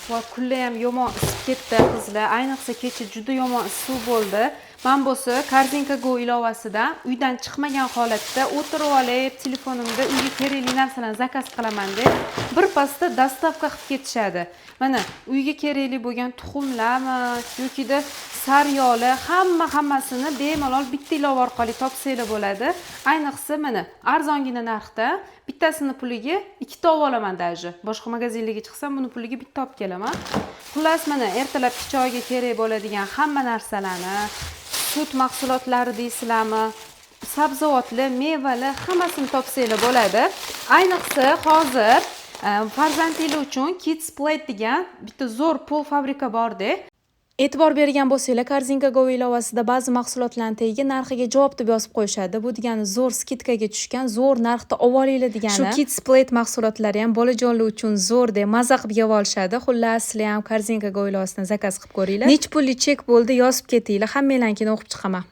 Voy, kunlar ham yomon isib ketdi, qizlar. Ayniqsa kecha juda yomon issiq bo'ldi. Man bo'lsa Korzinka Go ilovasidan uydan chiqmagan holatda o'tirib olib, telefonimda uyga kerakli narsalarni zakaz qilaman deb, birpasda доставка qilib ketishadi. Mana, uyga kerakli bo'lgan tuxumlarmi yokida sariyog'lar, hamma hammasini bemalol bitta ilova orqali topsanglar bo'ladi. Ayniqsa, mana, arzongina narxda, bittasini puliga ikkita olib olaman даже. Boshqa magazinlarga chiqsam, buni puliga bitta olib kelaman. Xullas, mana, ertalabki choyga kerak bo'ladigan hamma narsalarni, sut mahsulotlari deysizlarmi, sabzavotlar, mevalar, hammasini topsanglar bo'ladi. Ayniqsa hozir farzandinglar uchun Kids Plate degan bitta zo'r полуфабрикат borda. E'tibor bergan bo'lsanglar, Korzinka Go ilovasida ba'zi mahsulotlarni tagiga narxiga javob deb yozib qo'yishadi. Bu degani zo'r скидка ga tushgan, zo'r narxda olib olinglar degani. Shu Kids Plate mahsulotlari ham bolajonlar uchun zo'r deb maza qilib yeb olishadi. Xullas, sizlar ham Korzinka Go ilovasidan zakaz qilib ko'ringlar. Necha pullik chek bo'ldi, yozib ketinglar, hammanglarnikini o'qib chiqaman.